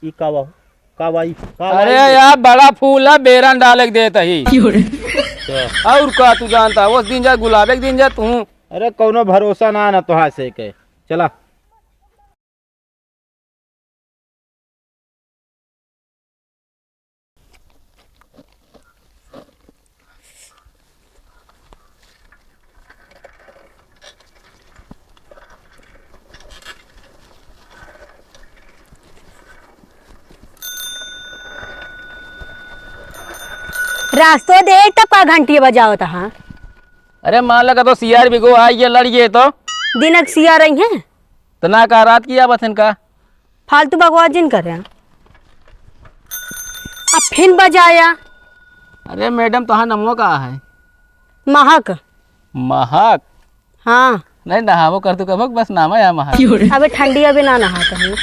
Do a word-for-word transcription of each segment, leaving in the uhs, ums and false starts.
ई का बा? का बा ई? का बा अरे ई? यार, बड़ा फूल है, बेरन डाले के देत ही। क्यों रे? अच्छा। और का तू जानता, उस दिन जा, गुलाबे के दिन जा तू। अरे, कौनो भरोसा ना, ना तोहार से के। चला। रास्तो दे, तब का घंटी बजावत हा? अरे, मान लगा तो सियार बिगो आई, ये लड़िए तो। दिनक सियार आई हैं? तो ना का रात की आवत हैं का? फालतू बकवास जिन करे। अब फिन बजाया। अरे मैडम, तोहार नमवा का है? महक। महक? हाँ। नहीं, नहावो कर तू कबक, बस नाम है महक। अबे ठंडी, अबे ना नहात ही।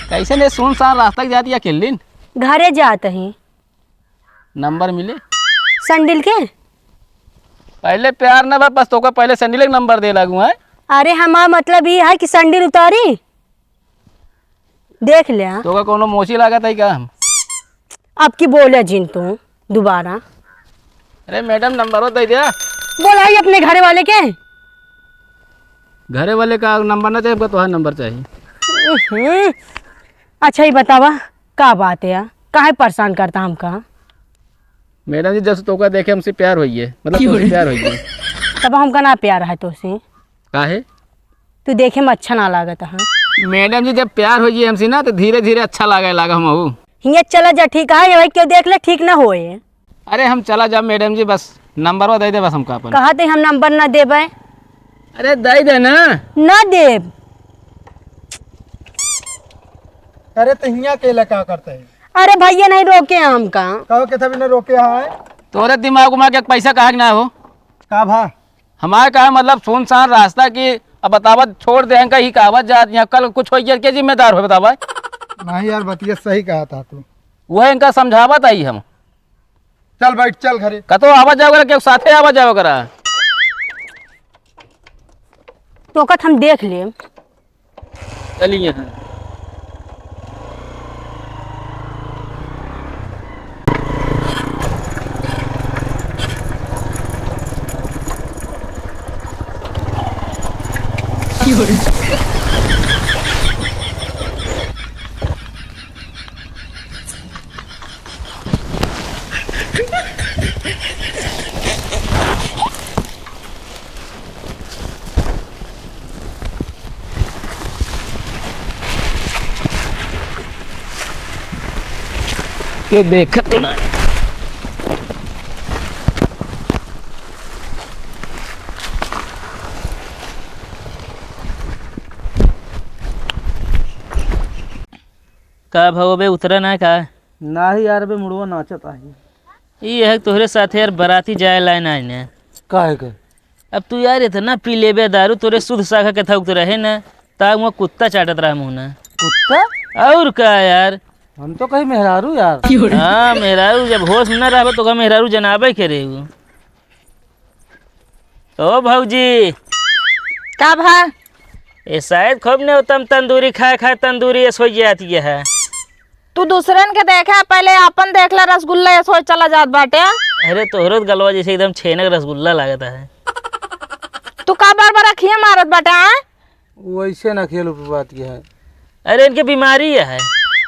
कैसे नहीं, सुनसान रास्ता के जाती अकेली? घरे जात ही। नंबर मिले? सैंडल के? पहले प्यार ना बा, बस तोका पहले सैंडल के नंबर दे लागू है। अरे हमार मतलब ई है कि सैंडल उतारी, देख ले। तोका कोनो मोची लागत है का हम? अब की बोले जिन तू दोबारा। अरे मैडम, नंबर दे दे। बोला ही अपने घरे वाले के। घरे वाले का नंबर ना चाहिए, हमका तोहार नंबर चाहिए। हम्म। अच्छा, ये बतावा, का बात है यार, काहे परेशान करता हमका? मैडम जी, जब से तोका देखे हमसे प्यार होई है, मतलब क्यों तोसे रे? प्यार होई है। तब हमका ना प्यार है तोसे। काहे? तू देखे में अच्छा ना लागत है। मैडम जी, जब प्यार होई है हमसे ना, तो धीरे धीरे अच्छा लागे लागा हम। हियाँ चला जा, ठीक है, ये भाई क्यों देख ले, ठीक ना होए। अरे हम चला जाब मैडम जी, बस नंबरवा दे दे बस हमका अपन। कहा थे हम नंबर ना देबे। अरे दे दे ना। ना देब। अरे तो हियाँ अकेला का करते हैं? अरे भैया नहीं रोके हैं हमका। कहो के तभी ना रोके हैं। तोरे दिमाग उमाग के पैसा कहा के ना हो? का भा? हमारे कहा मतलब सुनसान रास्ता की, अब बतावा छोड़ दे इनका ही कहावत जात, यहाँ कल कुछ हो गया के जिम्मेदार हो बतावा? नहीं यार, बतिया सही कहा था तू। वह इनका समझावत आई हम। चल बैठ, चल घरे। कतो आवा जावा करा, केहू साथे आवा जावा करा। तोका त हम देख लेब। चलिए हाँ। के देखत ना। का भव बे, उतरा ना का? नाही यार, बे मुड़वा नाचत आहे। ई है तोहरे साथे यार, बराती जाए लाए ना आइने। काहे के? अब तू यार इतना पी लेबे दारू, तोरे शुद्ध शाखा के थौक तो रहे ना, ता वहाँ कुत्ता चाटत रहा मुँह ना। कुत्ता? और का यार? हम तो कहीं मेहरारू यार। हाँ, मेहरारू जब होश में ना रहबे तो का मेहरारू जनाबे करे उ। ओ भौजी। का भा? ए, शायद खूब ने उत्तम तंदूरी खाए खाए तंदूरी ऐस हो जाती है। तू दूसरन के देखा, पहले आपन देख ले, रसगुल्ला ऐस हो चला जात बाटे। अरे तोहरो त गलवा जैसे एकदम छेनक रसगुल्ला लागत है। तू का बार बार अखियाँ मारत बाटे, हाँ? वैसे ना खेल उपवात के है। अरे इनके बीमारी है।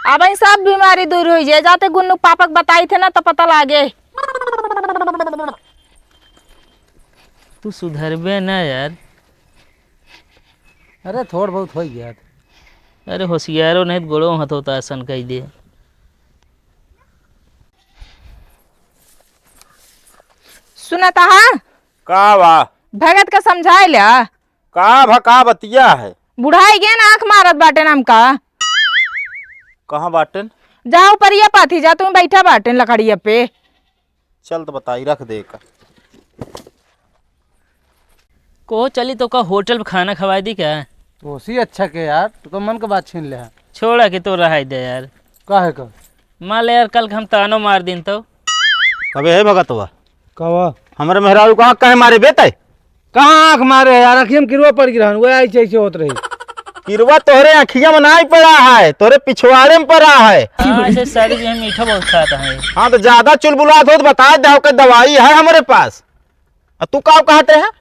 अब इन सब बीमारी दूर हो जाए, जाते गुन्नू पापक बताई थे ना तो पता लागे। तू सुधरबे ना यार। अरे थोड़ बहुत हो गया। अरे होशियारो नहीं तो गोड़ो हाथ होता आसन कह दे। सुनत हा? का बा? भगत का समझाए ल्या। का भा, का बतिया है? बुढ़ाई गए ना, आँख मारत बाटे ना हमका। कहाँ बाटेन? जा ऊपरिया पाथी जा, तुम बैठा बाटेन लकड़िया पे। चल तो बताई, रख दे का। को चली तो का होटल पे खाना खवाई दी क्या? ओसी अच्छा के यार, तू तो मन के बात छीन ले है। छोड़ा कि तो रहाई दे यार। काहे का? मान ले यार, कल के हम तानो मार दिन तो। कबे है भगतवा? कवा? हमरे मेहरारू को आँख काहे मारे बे तै? कहाँ आँख मारे है यार? आँखिया में किरुआ पड़ गिरहन, वह ऐसे ऐसे होत रही। किरवा तोहरे अँखिया में नाहीं पड़ा है, तोहरे पिछवाड़े में पड़ा है। हाँ, ऐसे सारी चीजें मीठा बहुत खाता है। हाँ, तो ज्यादा चुलबुलात हो तो बता दे, ओकर दवाई है हमरे पास। आ तू का कहत रहे?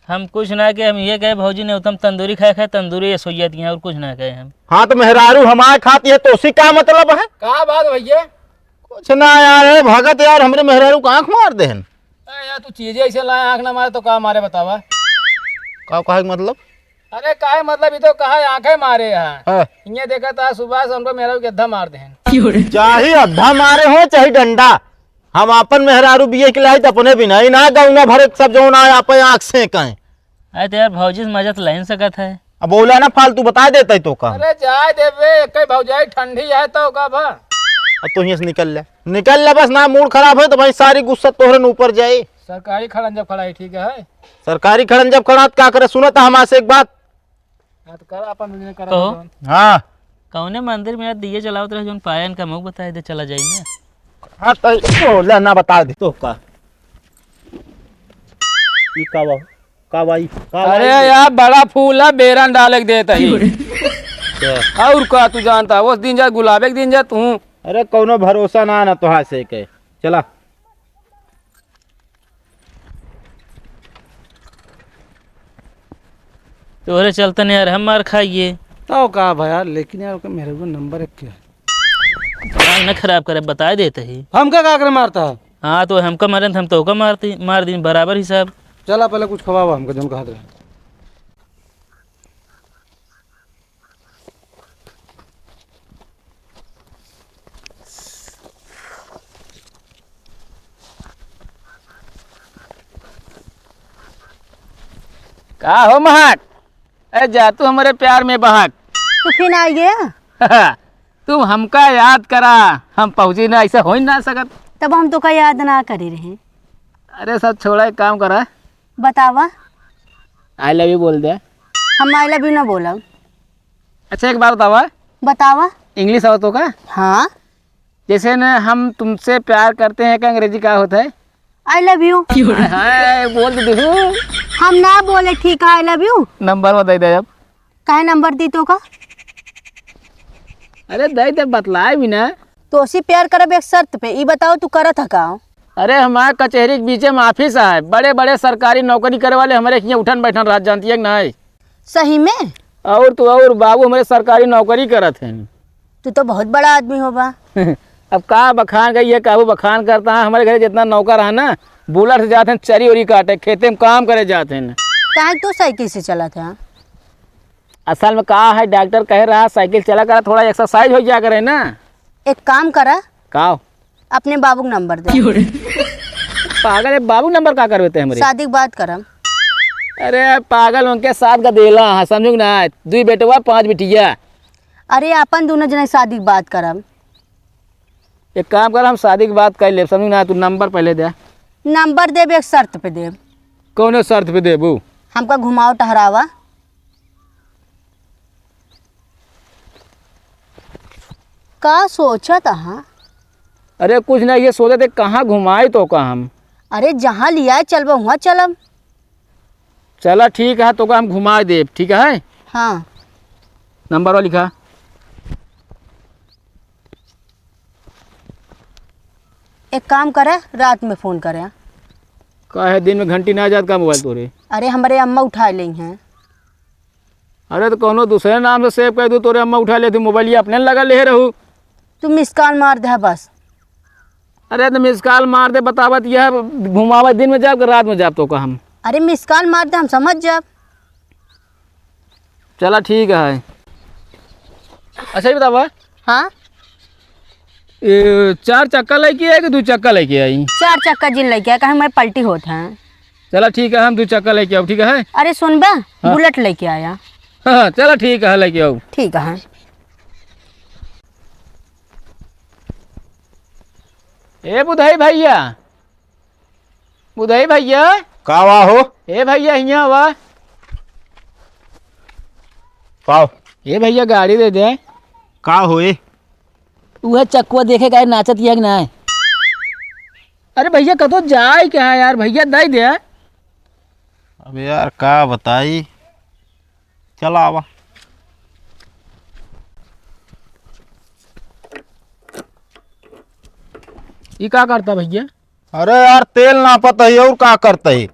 हम कुछ ना कहे, हम ये कहे भौजी ने उत्तम तंदूरी खाए खाए, तंदूरी रसोइया दिए हैं, और कुछ ना कहे हम। हाँ, तो मेहरारू हमारे खाती है, तो उसी का मतलब है? का बात भैया? कुछ ना यार, ए भगत यार, हमरे मेहरारू का आँख मार देहन। ए यार, तू चीजें ऐसे लाए, आँख ना मारे तो का मारे बतावा? का कहे के मतलब? अरे काहे मतलब, ये तो कहा आँखें मारे यहाँ। हाँ। इन्हें देखा था सुबह से उनको मेहरारू के अद्धा मार देहन। चाहे अद्धा मारे हो, चाहे डंडा, हम आपन मेहरारू बिये के लाई तो अपने बिना ही ना, गौना भरे सब जौन आए, आप आँख से कहें। अरे तो यार, भौजी से मजा तो ले सकत है। अब बोला ना फालतू, बता देता है तो का। अरे जाए देबे, एक ही भौजाई ठंडी है तो का बा? अब तो यहीं से निकल ले, निकल ले, बस ना मूड खराब है तो भाई सारी गुस्सा तोहरे न ऊपर जाए। सरकारी खड़न जब खड़ा है, ठीक है। सरकारी खड़न जब खड़ा तो का करे, सुनत हमारे से एक बात। हाँ, तो कर अपन दुनिया कर कहो। अपन। हाँ। कौने मंदिर में यार दिए जलावत रहे, जोन पाया इनका मुँह बताए दे, चला जाई ना। हाँ, तो बोला ना, बता दे तो का। ई का बा? का बा ई? का बा अरे ई? यार, बड़ा फूल है, बेरन डाले के देता ही। क्या? और का तू जानता, उस दिन जा, गुलाबे के दिन जा तू। अरे, कौनो भरोसा ना, ना तोहार से के। चला। तोहरे चलते नहीं यार, हम मार खाइए। तो का भा यार, लेकिन यार, ओके मेरे को नंबर एक क्या है? दिमाग न खराब करे, बता देते ही। हमका का करे मारता है? हाँ, तो हमका मारे, हम तो ओका मारती, मार दी, बराबर हिसाब। चला, पहले कुछ खवावा हमका, जौन कहत रहे। का हो महक? ए जा तू हमरे प्यार में बहक। तू फिर आ गया? तुम हमका याद करा, हम पहुँची ना, ऐसा हो ही ना सकत। तब हम तोका याद ना करे रहे। अरे सब छोड़ा, एक काम करा। बतावा। I love you बोल दे। हम I love you ना बोलब। अच्छा एक बात बतावा। बतावा। English आओ तो का? हाँ। जैसे न हम तुमसे प्यार करते हैं का अंग्रेजी का होता है? I love you। हाय, बोल दे दू। हम ना बोले ठीक है I love you। नंबर बता दे अब। काहे नंबर दी तो का? अरे दे दे, बतलाए भी ना। तोसी प्यार करब एक शर्त पे, ई बताओ तू करत ह का? अरे हमारे कचहरी के बीचे में office है, बड़े बड़े सरकारी नौकरी करे वाले हमरे हियाँ उठन बैठन रहत, जानती है कि नहीं? सही में? और तो और बाबू हमरे सरकारी नौकरी करत हैं। तू तो बहुत बड़ा आदमी होबा। अब का बखान का ये काबू बखान करता है, हमरे घरे जितना नौकर है ना, bullet से जात हैं चरी उरी काटे, खेते में काम करे जात हैं। काहे तू साइकिल से चलत है? असल में का है, डॉक्टर कहे रहा साइकिल चला करा, थोड़ा exercise हो जाया करे ना। एक काम करा। का? अपने बाबू का नंबर दे। पागल है, बाबू नंबर का करबे ते हमरे? शादी के बात करम। अरे पागल, उनके साथ गदेला है, समझू ना? दुई बेटवा, पांच बिटिया। अरे अपन दोनों जने शादी के बात करम। एक काम कर, हम शादी के बात कर लेब, समझू ना? तू नंबर पहले दे। नंबर देब, एक शर्त पे देब। कौने शर्त पे देबू? हमका घुमाओ टहरावा। का सोचत अहा? अरे कुछ ना, ये सोचत है कहाँ घुमाई तो का हम। अरे जहाँ लियाए चलबा वहाँ चलब। चला ठीक है, तो का हम घुमा देब, ठीक है? हाँ। नंबर लिखा। एक काम करे, रात में फोन करे। काहे दिन में घंटी ना जात का मोबाइल तोरे? अरे हमरे अम्मा उठा लेइहैं। अरे तो कौनो दूसरे नाम से save कर दू, तोरे अम्मा उठा लेती, मोबाइल ये अपने लगा ले रहू। तू miss call मार दे बस। अरे तो miss call मार दे, बतावत यह घुमावे दिन में जाब कि रात में जाब तो का हम? अरे miss call मार दे, हम समझ जाब। चला ठीक है। अच्छा ये बतावा। हाँ? ए, चार चक्का लेके आई कि दू चक्का लेके आई? चार चक्का जिन लेके आया, कहे मैं पलटी होत है। चला ठीक है, हम दू चक्का लेके आऊ, ठीक है? अरे सुनबा, हाँ। Bullet लेके आया। हाँ, चला ठीक है, लेके आऊ। ठीक है। ए बुधाई भैया, बुधाई भैया। का वा हो? ए भैया, हियाँ वा। का? ए भैया, गाड़ी दे दे। का हो ए? उहे चक्कवा देखे का नाचत यह कि नाय? अरे भैया, कतो जाए क्या है यार, भैया दे दे। अब यार का बताई, चला आवा। ई का करता भइया? अरे यार, तेल नापत ही और का करत ही?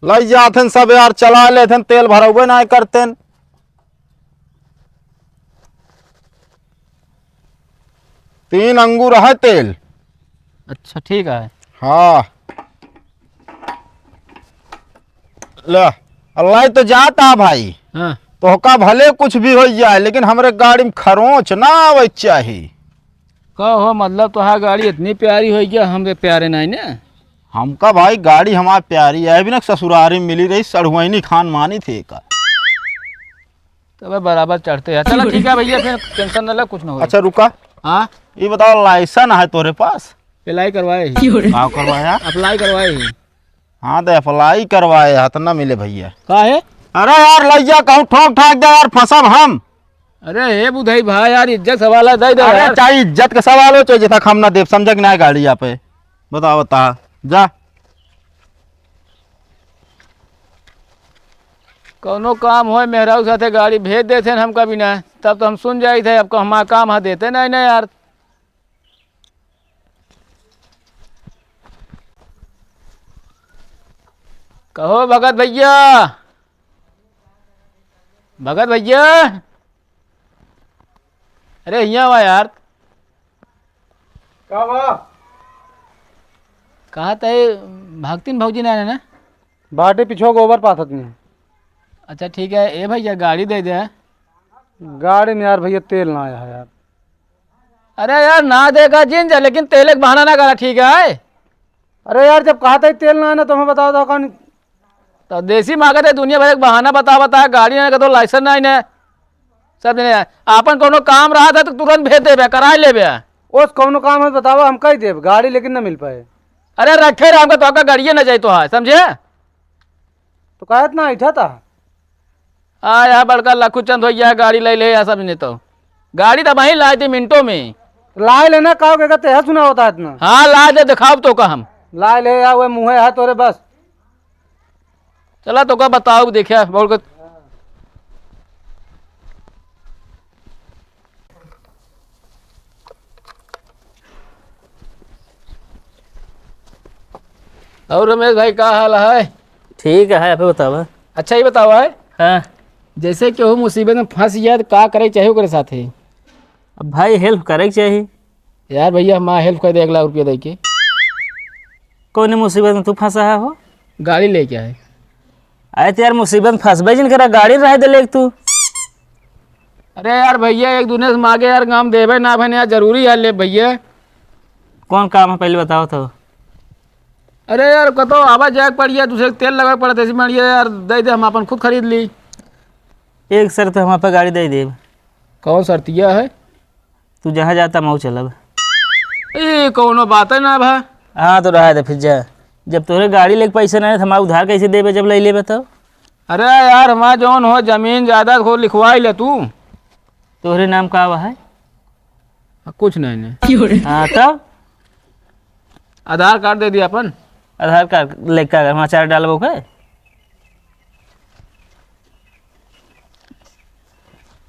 लइ जाथेन सब यार, चला लेथेन, तेल भरउबे नाहीं करतेन। तीन अंगुर है तेल। अच्छा, ठीक है। हाँ। ले, अल्लाह तो जाता भाई। हाँ। तोहका भले कुछ भी होइ जाए, लेकिन हमरे गाड़ी में खरोंच ना आवे चाही। का हो, मतलब तोहार गाड़ी इतनी प्यारी होइ गया, हमरे प्यारे नाहीं ना? हमका भाई गाड़ी हमार प्यारी है, अभी ना ससुरारी में मिली रही, सढ़ुआइनी खान मानी थे का। तबे बराबर चढ़ते हैं। चलो ठीक है भइया, फिर tension न ले, कुछ न हो। अच्छा रुका। हाँ? ये बताओ, लाइसेंस है तोरे पास? अप्लाई करवाए ही। का करवाया? अप्लाई करवाए ही। हाँ, तो अप्लाई करवाए, हाथ ना मिले भइया। का है? अरे यार, लइया कहूँ ठोक ठाक दे यार, फंसब हम। अरे हे बुधई भाई यार, इज्जत सवाल है, दे दे अरे यार। चाहे इज्जत के सवाल हो, चाहे जितना हम ना देब, समझे कि ना गाड़ी यहाँ पे। बताओ, बता, जा। कौनो काम होए, मेहरारू साथे गाड़ी भेज देते हैं हमका बिना, तब तो हम सुन जाइत है, अब हमारा काम है, देते नहीं ना यार। कहो भगत भइया, भगत भइया, अरे हियाँ आवा यार। का बा? कहा तय भगतिन भौजी ना है ना? बाटे पिछुआ गोबर पाथत में। अच्छा ठीक है, ए भइया गाड़ी दे दे। गाड़ी में यार भइया तेल ना आया है यार। अरे यार ना देगा जिन जा, लेकिन तेल के बहाना ना करा, ठीक है? अरे यार जब कहा था तेल ना आना तो हमें बताओ तो कौन। तो देसी मांगत है दुनिया भर के बहाना बता बता, गाड़ी ना तो लाइसेंस ना इन्हें। सब जने आपन कौनो काम रहा था तो तुरंत भेज देबे, कराए लेबे। ओस कौनो काम है बतावा, हम कह देब, गाड़ी लेकिन ना मिल पाए। अरे रखे रहे हमका तो आपका गाड़िए ना जाए तो है, समझे? तो कहत ना ऐठा था। आ यार बड़का लखू चंद हो गया, गाड़ी ले ले या सब ने तो। गाड़ी तो वहीं लाए थे मिनटों में। लाए लेना का हो गया, तेहा सुना होता है इतना। हाँ लाए दे, दिखाओ तो का हम। लाए ले या, वो मुँहे है तोरे बस। चला तो का बताओ, देखिया, बोल के। और रमेश भाई, का हाल है? ठीक है, आप बतावा। अच्छा, ये बतावा है। हाँ। जैसे केहू मुसीबत में फंस गया, तो का करे के चाहिए ओकरे साथे? अब भाई, help करे के चाहिए। यार भइया, हमार help कर दे एक लाख रुपया दे के। कौन मुसीबत में तू फंसा है हो? गाड़ी लेके आए। अरे तो यार, मुसीबत में फंसबे जिन करा, गाड़ी रह दे ले तू। अरे यार भइया, एक दूने से मांगे यार, काम देबे ना भने यार, जरूरी है ले भइया। कौन काम है, पहले बताओ तो। अरे यार, कतो आवा जाए के पड़िया, दूसरे के तेल लगा के पड़त, ऐसी बढ़िया यार, दे दे, हम अपन खुद खरीद ली। एक शर्त, हम आपका गाड़ी दे देब। कौन शर्तिया है? तू जहाँ जाता, हम चलब। ए, कौनो बात है ना भा। हाँ, तो रहा दे फिर जा। जब तोहरे गाड़ी लेके पैसे ना है, तो हमारा उधार कैसे देबे, जब ले लेबे तब? अरे यार, हमारा जौन हो, जमीन जायदाद हो, लिखवाई ले तू। तोहरे नाम का बा है? कुछ नहीं, नहीं। हाँ, तब? आधार कार्ड दे दिया अपन। आधार कार्ड लेके आ, हमारा चार डालबो के?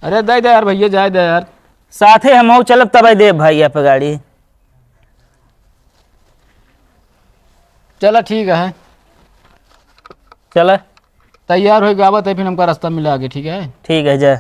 अरे दे दे यार भइया, जाए दे यार। साथे हम चलब तब देब भाई आप गाड़ी। चला ठीक है। चला। तैयार होइ गावत है, फिर हमका रास्ता मिला आगे, ठीक है? ठीक है, जा।